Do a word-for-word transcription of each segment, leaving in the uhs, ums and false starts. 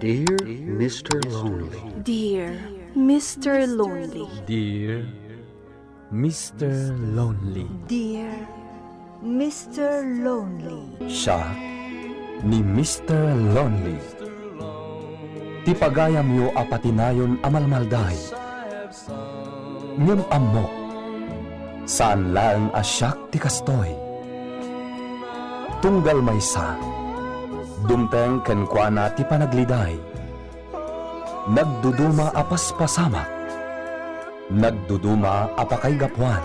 Dear Mister Lonely. Dear Mister Lonely. Dear Mister Lonely. Dear Mister Lonely. Siak ni Mister Lonely. Ti pagayamyo a patinayon a malmalday. Ngem ammok, saan laeng a siak ti kastoy. Tunggal maysa, dumteng kenkuana ti panagliday. Nagduduma a paspasamak. Nagduduma a pakaigapuan.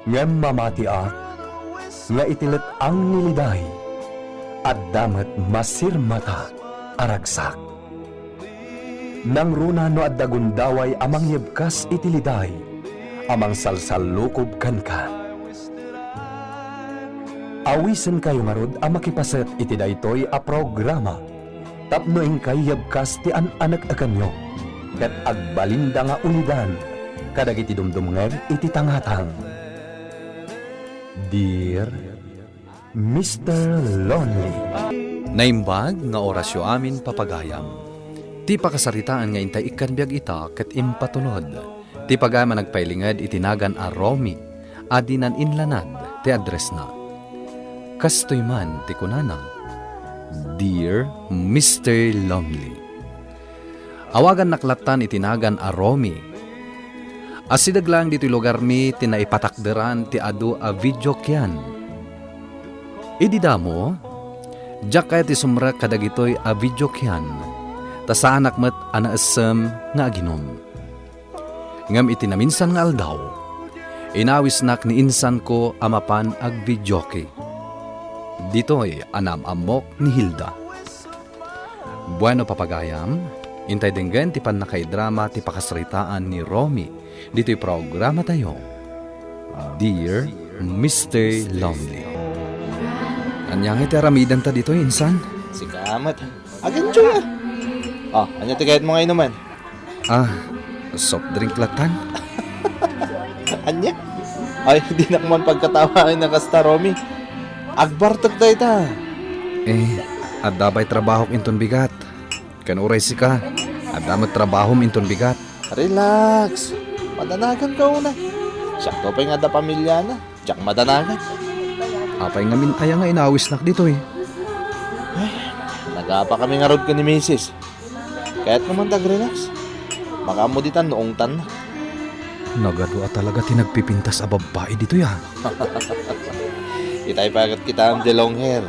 Ngem mamatiak nga iti let-ang ni liday, adda met masirmata a ragsak. Nangruna no adda gundaway a mangyebkas iti liday a mangsalsallukob kenka. Awisenkayo ngarud a makipaset iti daytoy a programa tapno inkay yebkas ti an-anek-ekenyo ket agbalinda nga ulidan kadagiti dumdumngeg iti tangatang. Dear Mister Lonely. Naimbag nga orasyo amin, papagayam. Ti pakasaritaan nga intay ikkan biag ita ket impatulod. Ti pagayam a nagpailinged iti nagan a Romy a dinan inlanad ti addressna. Kastoy man ti kunana, "Dear Mister Lonely." Awagannak lattan iti nagan a Romy. Asideg laeng ditoy lugarmi ti naipatakderan ti adu a videokean. Idi damo, diak kayat ti sumrek kadagitoy a videokean, ta saanak met a naessem nga aginum. Ngem iti naminsan nga aldaw, inawisnak ni insanko a mapan agvideoke. Ditoy a naam-ammok ni Hilda. Bueno, papagayam, intay denggen ti pannakaidrama ti pakasaritaan ni Romy ditoy programatayo, Dear Mister Lonely. Ania ngay ti aramidenta ditoy, insan? Sika met. Aginjo, ah. Oh, ania ti kayatmo nga inuman? Ah, soft drink lattan. Ania? Ay, dinak man pagkatawaen a kasta, Romy. Agbartek dayta. Eh, adda pay trabahok inton bigat. Ken uray sika, adda met trabahom inton bigat. Relax. Madanaganka unay. Siakto pay nga adda pamiliana. Diak madanagan. Apay ngamin aya nga inawisnak ditoy? Ay, nagapa kami ngarud ken ni misis. Kayatko man ta agrelax. Makaammo ditan no ungtannak. Nagadu a talaga ti nagpipintas a babbai ditoy, ah. Itay pay ket kitaem ti long hair.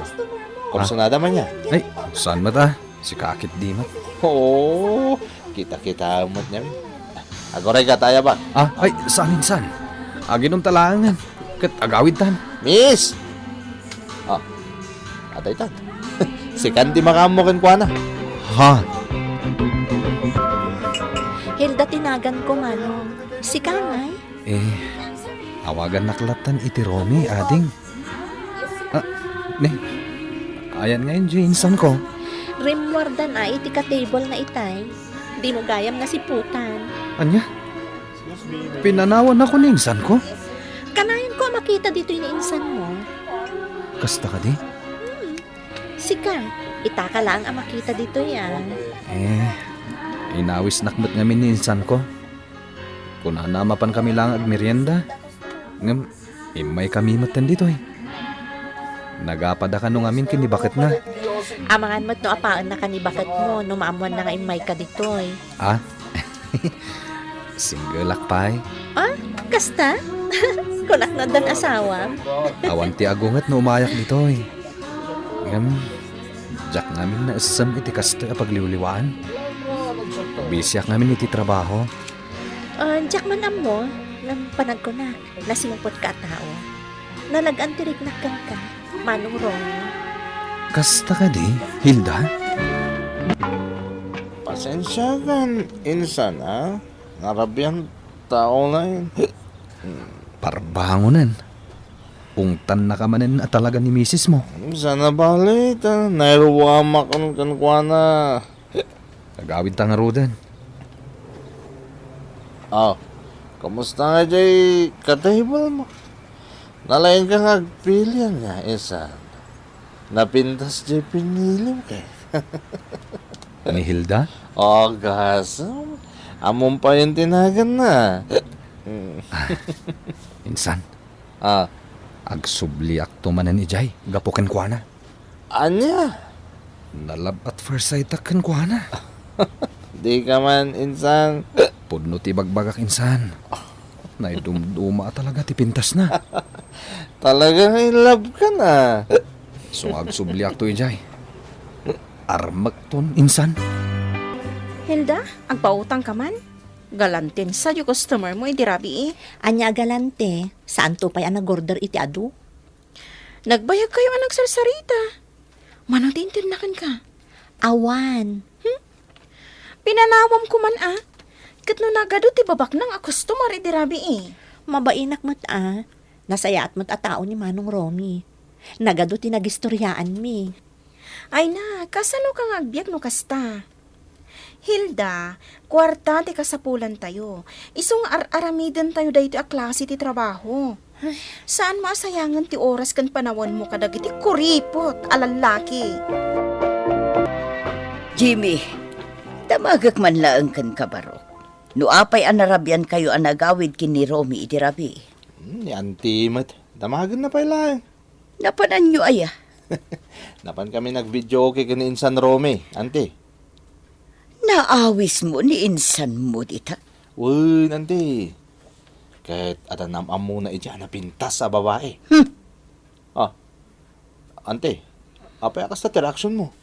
Kursunada man ya? Ay, saan met, ah? Sika ket di met. Oo, kita-kita met ngamin. Aguray ka, taya ba? Ah, ay, saan insan? Aginum ta laengen. Ket agawidtan. Miss! Ah, ataytan. Sikan ti makaammo kenkuana. Ha? Hilda ti naganko, manong. Sika ngay? Eh, awagannak lattan iti Romy, ading. Ah, ne. Ayan ngay diay insanko. Rimmuardan a iti ka-table na itay. Dimo gayam nasiputan. Ania? Pinanawanakon ni insanko? Kanayanko a makita ditoy ni insanmo. Kasta kadi? Hmm. Sika, itaka laeng a makita ditoy, ah. Eh, inawisnak met ngamin ni insanko. Kunana a mapan kami laeng agmerienda. Ngem, immaykami metten ditoy. Nagapa da kano ngamin ken ni baketna. Amangan met no apaenna ken ni baketmo no maammoanna nga immayka ditoy. Ah? Singgelak pay. Ah? Kasta? Kunak no addan asawam? Awan ti agunget no umayak ditoy. Ngem, diak ngamin naessem iti kastoy a pagliwliwaan. Bisiak ngamin iti trabaho. Ah, diak man ammo, ngem panagkunak, nasingpetka a tao. Nalag-an ti riknak kenka, Manong Ronnie. Kasta kadi, Hilda? Pasensiakan, insan, a? Narabian tao laeng. Parbangonen. Ungtannaka manen a talaga ni misismo. Saan a bale ta nairuamak kenkuana. Agawidta ngaruden. Aw, kumusta ngay diay ka-table mo? Nalaingka nga agpilian nga, insan. Napintas diay pinilim kay. Ni Hilda? O, gasem. Ammom payen ti naganna. Insan, Ah, agsubliakto manen idiay gapu kenkuana. Ania? Na-love at first sight-ak kenkuana. Dika man, insan. Pudno ti bagbagak, insan. Naidumduma talaga ti pintasna. Talaga nga in love ka na. So, agsubliakto idiay. Armekton, insan. Hilda, agpautang ka man? Galanten sa di customer mo idi rabii. Ania a galante? Saanto pay a nag-order iti adu? Nagbayag kayo a nagsarsarita. Mano ti intedna kenka? Awan. Hmm? Pinanawam ko man a. Ket no nagadu ti babaknang a customer idi rabii. Mabainak met a. Nasayaat met a tao ni Manong Romy. Nagadu ti nagistoriaanmi. Ay na, kasano ka nga agbiag no kasta? Hilda, kuarta ti kasapulantayo. Isu nga ar-aramidentayo daytoy a klase ti trabaho. Ay. Saan mo a sayangen ti oras ken panawenmo kadagiti kuripot a lallaki? Jimmy, damagek man laeng kenka, barok. No apay a narabiankayo a nagawid ken ni Romy idi rabii? Hmm, ni Auntie met. Damagenna pay laeng. Napananyo aya? Napan kami nag-videoke ken ni Insan Romy, Auntie. Naawismo ni insanmo dita? Wen, Auntie. Ket adda naam-ammona idiay a napintas a babai. Hmm. Ah, Auntie, apay a kasta ti reaksionmo?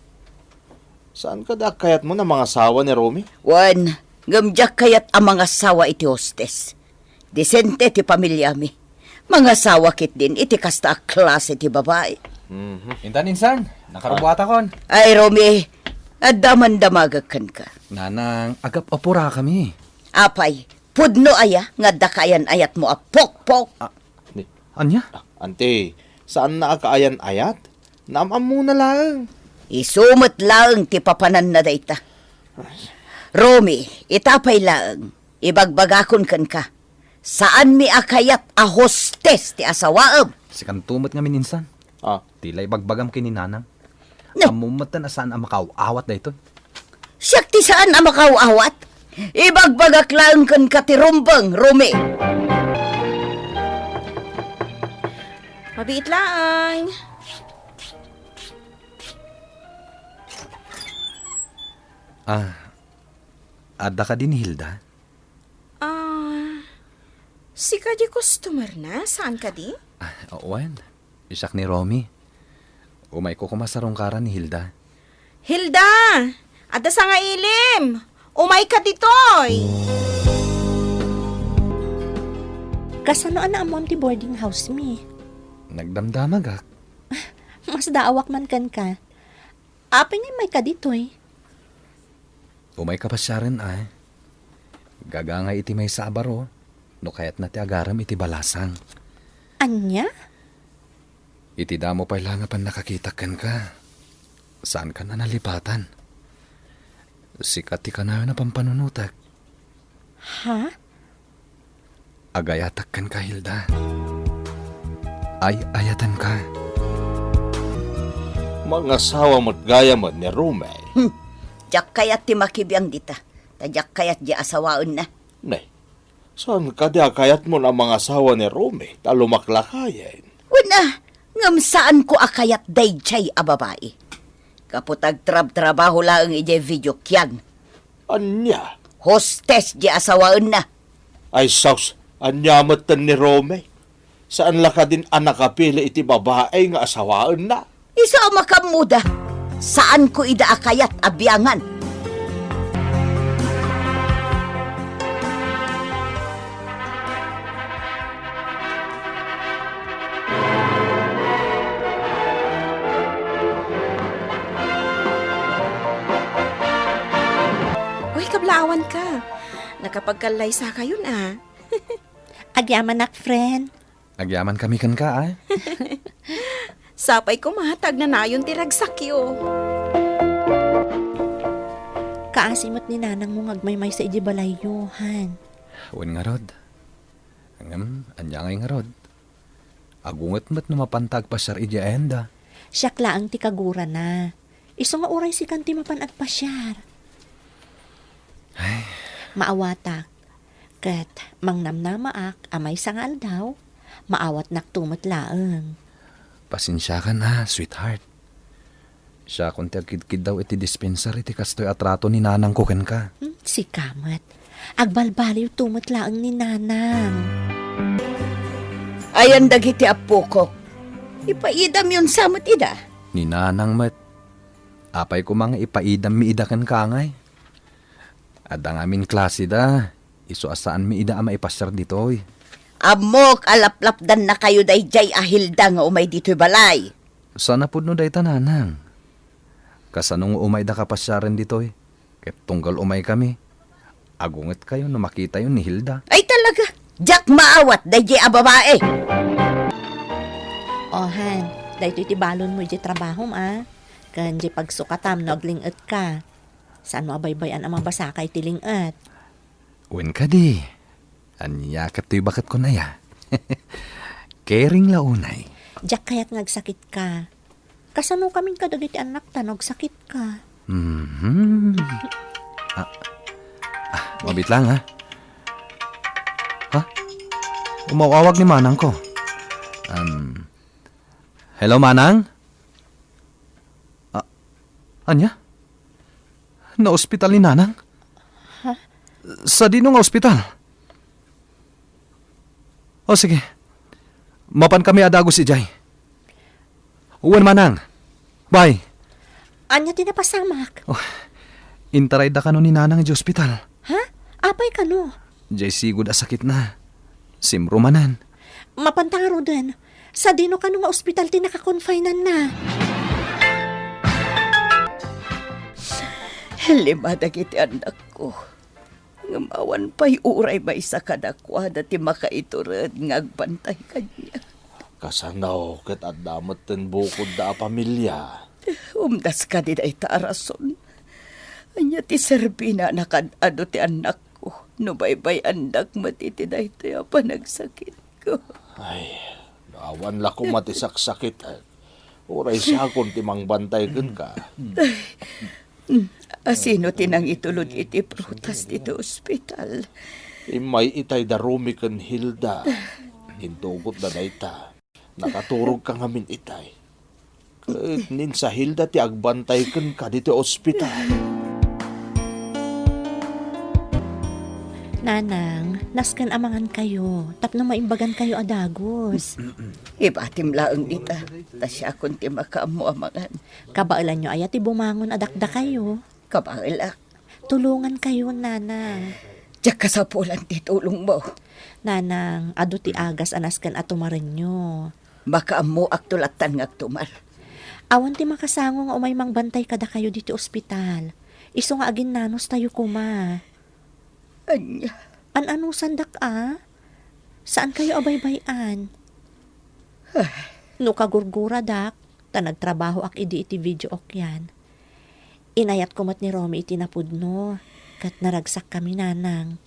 Saan kadi a kayatmo a mangasawa ni Romy? Wen, ngem diak kayat a mangasawa iti hostes. Disente ti pamiliami. Mangasawa ketdin iti kasta a klase ti babai. Mhm. Intan, insan, nakarubuatakon. Ay, Romy, adda man damagek kenka. Nanang, agap-apurakami. Apay, pudno aya nga adda kaayan-ayatmo a pokpok? Ah, ni-, ania? Ah, Auntie, saanna a kaayan-ayat? Naam-ammona laeng. Isu met laeng ti papananna dayta. Romy, ita pay laeng, ibagbagakon kenka, saanmi a kayat a hostes ti asawaem. Sikanto met ngamin, insan. Ah. Ti la ibagbagam ken ni Nanang. Ne. Ammom metten a saan a makaaw-awat daytoy. Siak ti saan a makaaw-awat? Ibagbagak laeng kenka ti rumbeng, Romy. Mabiit laeng. Ah, adda kadi ni Hilda? Ah, sika di customer na, saan kadi? Ah, wen, siak ni Romy. Umayko koma sarungkaran ni Hilda. Hilda! Adda sangailim! Umayka ditoy! Kasano a naammoam ti boarding house mi? Nagdamdamagak. Masdaawak man kenka. Apay nga immayka ditoy? Umayka pasiaren, ay. Gagangay iti maysa a baro, no kayatna ti agarem iti balasang. Ania? Iti damo pay la nga pannakakitak kenka, saankan a nalipatan. Sika ti kanayon a pampanunotek. Ha? Agayatak kenka, Hilda. Ay-ayatenka. Mangasawa met gayam ni Romy. Hmm. Diak kayat ti makibiang dita. Ta diak kayat di asawaenna. Ne, saan kadi a kayatmo a mangasawa ni Romy ta lumaklakayen? Wen a, ngem saanko a kayat daydiay a babai. Gapu ta agtrabtrabaho laeng idiay video kiang. Ania? Hostes di asawaenna. Ay sus, ania metten ni Romy? Saan la kadin a nakapili iti babai nga asawaenna? Isu a makammoda, saanko ida a kayat a biangan. Uy, kablaawanka. Nakapagkallaysa kayon, a. Agyamanak, friend. Agyamankami kenka, a. Sapay koma ta agnanayon ti ragsakyo. Kaasi met ni nanangmo nga agmaymaysa idiay balayyo, han. Wen ngarud. Ngem, ania ngay ngarud? Agunget met no mapanta agpasiar idiay ayanda. Siak laeng ti kagurana. Isu nga uray sikan ti mapan agpasiar. Ay. Maawatak. Ket mangnamnamaak a maysa nga aldaw, maawatnakto met laeng. Pasensiakan a, sweetheart. Siakon ti agkidkiddaw iti dispensary iti kastoy a trato ni nanangko kenka. Hmm, sika met. Agbalbaliwto met laeng ni nanang. Ayan dagiti appokok. Ipaidamyon sa met ida. Ni nanang met. Apay koma nga ipaidammi ida kenka ngay? Adda ngamin klaseda. Isu a saanmi ida a maipasiar ditoy. Ammok a laplapdannakayo daydiay a Hilda nga umay ditoy balay. Saan a pudno dayta, nanang. Kasano nga umayda kapasiaren ditoy? Ket tunggal umaykami, agungetkayo no makitayo ni Hilda. Ay talaga, diak maawat daydiay a babae. O, han, daytoy ti balonmo idiay trabahom a. Ken diay pagsukatam no agling-etka. Saanmo a baybay-an a mabasaka iti ling-et? Wen kadi, ania ket toy baket kon aya? Caring la unay. Diak kayat nga agsakitka. Kasano kamin kadagiti annakta no agsakitka? Mhm. Ah, ah, mabit lang, ha? Ha? Umaw-awag ni manangko. Um, hello, manang? Ah, ania? Naospital ni nanang? Ha? Sadino nga ospital? O, sige. Mapan kami a dagus idiay. Wen, manang. Bye. Ania ti napasamak? Oh, intarayda kano ni nanang idiay ospital. Ha? Apay kano? Diay sigud a sakitna. Simro manen. Mapanta ngaruden. Sadino kano nga ospital ti nakakonfinanna? Lima dagiti annakko. Ngem awan pay uray maysa kadakuada ti makaitured nga agbantay kaniak. Kasano ket adda metten bukodda a pamilia? Umdas kadi dayta a rason. Ania ti serbina a nakad-adu ti annakko no baybay-andak met iti daytoy a panagsakitko? Ay, no awan la koma ti saksakitek, uray siakon ti mangbantay kenka. Asino ti nangitulod iti prutas ditoy ospital? Immay itay da Romy ken Hilda. Intugotda dayta. Nakaturogka ngamin itay. Ket ni Hilda ti agbantay kenka ditoy ospital. Nanang, nasken a mangankayo, tapno maimbagankayo a dagus. Ibatim laeng dita, ta siakon ti makaammo a mangan. Kabaelanyo aya ti bumangon a dakdakayo? Kabaelak. Tulongankayo, Nanang. Diak kasapulan ti tulongmo. Nanang, adu ti agas a nasken a tumarenyo. Makaammoakto lattan nga agtumar. Awan ti makasango nga umay mangbantay kadakayo ditoy ospital. Isu nga aginnanustayo koma. Ania? An-anusandak a? Saankayo a baybay-an? Ay. No kagurguradak, ta nagtrabahoak idi iti video okyan. Inayatko met ni Romy iti napudno, ket naragsakkami, Nanang.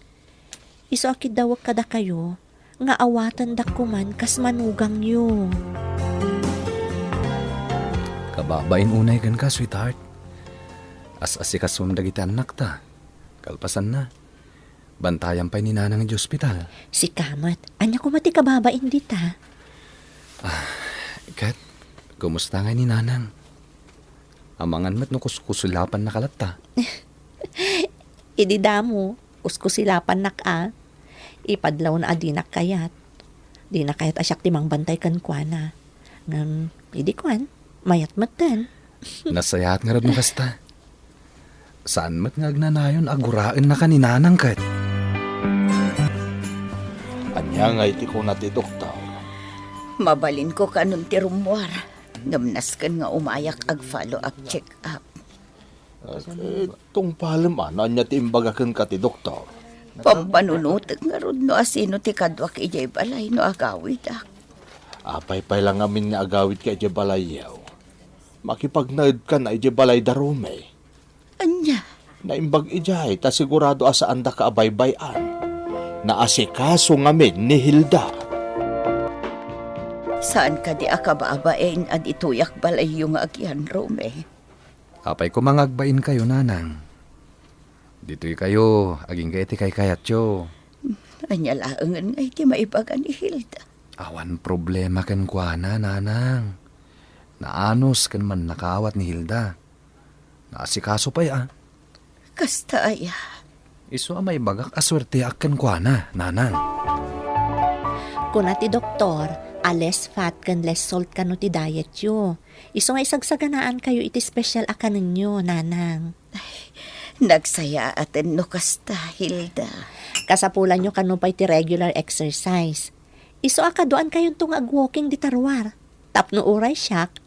Isu a kiddawek kadakayo, nga awatendak koman kas manugangyo. Kababain unay kenka, sweetheart. As-asikasuem dagiti annakta. Kalpasanna, bantayan pay ni Nanang idiay ospital. Sika met, ania koma ti kababain dita? Ah, ket, kumusta ngay ni Nanang? Amangan met no kuskusilapannaka latta. Idi damo, kuskusilapannak a. Ipadlawna a dinak kayat. Dina kayat a siak ti mangbantay kenkuana. Ngem, idi kuan, mayat metten. Nasayaat ngarud no kasta. Saan met nga agnanayon a guraennaka ni Nanang ket? Ania ngay ti kuna ti doktor? Mabalinko kanon ti rummuar, ngem nasken nga umayak ag-follow up check-up. Eh, tungpalem a no ania ti imbaga kenka ti doktor. Pampanunotek ngarud no asino ti kaduak idiay balay no agawidak. Apay pay la ngamin nga agawidka idiay balayyo? Makipagnaedkan a idiay balay da Romy. Ania? Naimbag idiay ta sigurado a saandaka a baybay-an. Naasikaso ngamin ni Hilda. Saan kadi a kababain a ditoyak balayyo nga agyan, Romy? Apay koma nga agbainkayo, nanang? Ditoykayo, agingga iti kaykayatyo. Ania laengen nga iti maibaga ni Hilda? Awan problema kenkuana, nanang. Naanus ken mannakaawat ni Hilda. Naasikaso pay a. Kasta aya? Isu a maibagak a suerteak kenkuana, nanang. Kuna ti doktor a less fat ken less salt kano ti dietyo. Isu nga isagsaganaankayo iti special a kanenyo, nanang. Ay, nagsayaaten no kasta, Hilda. Kasapulanyo kano pay ti regular exercise. Isu a kaduaankayonto nga agwalking dita ruar. Tapno uray siak,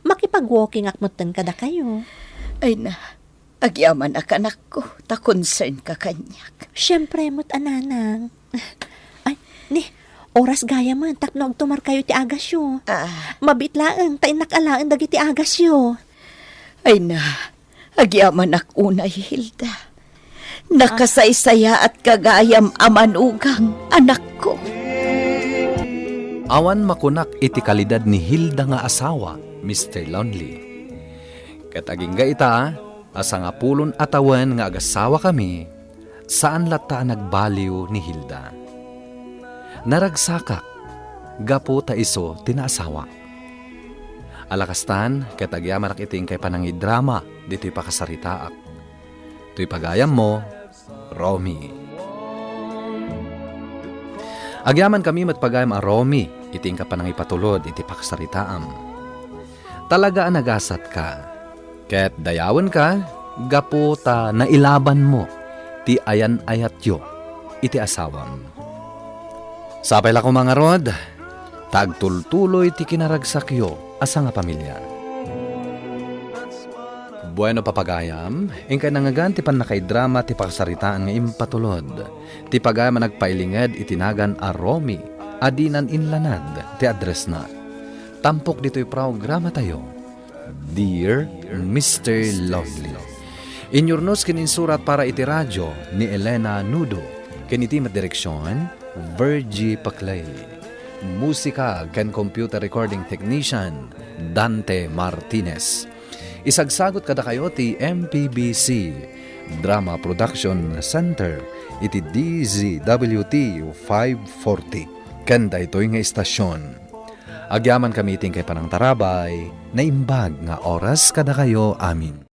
makipagwalkingak metten kadakayo. Ay na, agyamanak, anakko, ta concern ka kaniak. Siempre met a, nanang. Ay, ni, oras gayamen tapno agtumarkayo iti agasyo. Ah. Mabiit laeng ta innak alaen dagiti agasyo. Ay na, agyamanak unay, Hilda. Nakasaysayaatka gayam a manugang, anakko. Awan makunak iti kalidad ni Hilda nga asawa, Mister Lonely. Ket agingga ita a sangapulon a tawen nga agasawakami, saan latta a nagbaliw ni Hilda. Naragsakak gapu ta isu ti naasawak. Ala kastan, ket agyamanak iti inkay panangidrama ditoy pakasaritaak. Toy pagayammo, Romy. Agyamankami met pagayam a Romy iti inka panangipatulod iti pakasaritaam. Talaga a nagasatka, ket dayawenka gapu ta nailabanmo ti ayan-ayatyo iti asawam. Sapay la koma ngarud, ta agtultuloy ti kinaragsakyo a sangapamilia. Bueno, papagayam, inkay nangngegan ti pannakaidrama ti pakasaritaan nga impatulod. Ti pagayam a nagpailinged iti nagan a Romy a dinan inlanad ti addressna. Tampok ditoy programatayo, Dear Mister Lonely. Inyurnos ken insurat para iti radio ni Elena Nudo, ken iti met direksion, Virgie Paclay. Musika ken computer recording technician, Dante Martinez. Isagsagut kadakayo ti M P B C Drama Production Center iti D Z W T five forty ken daytoy nga istasyon. Agyamankami iti inkay panangtarabay, naimbag nga oras kadakayo amin.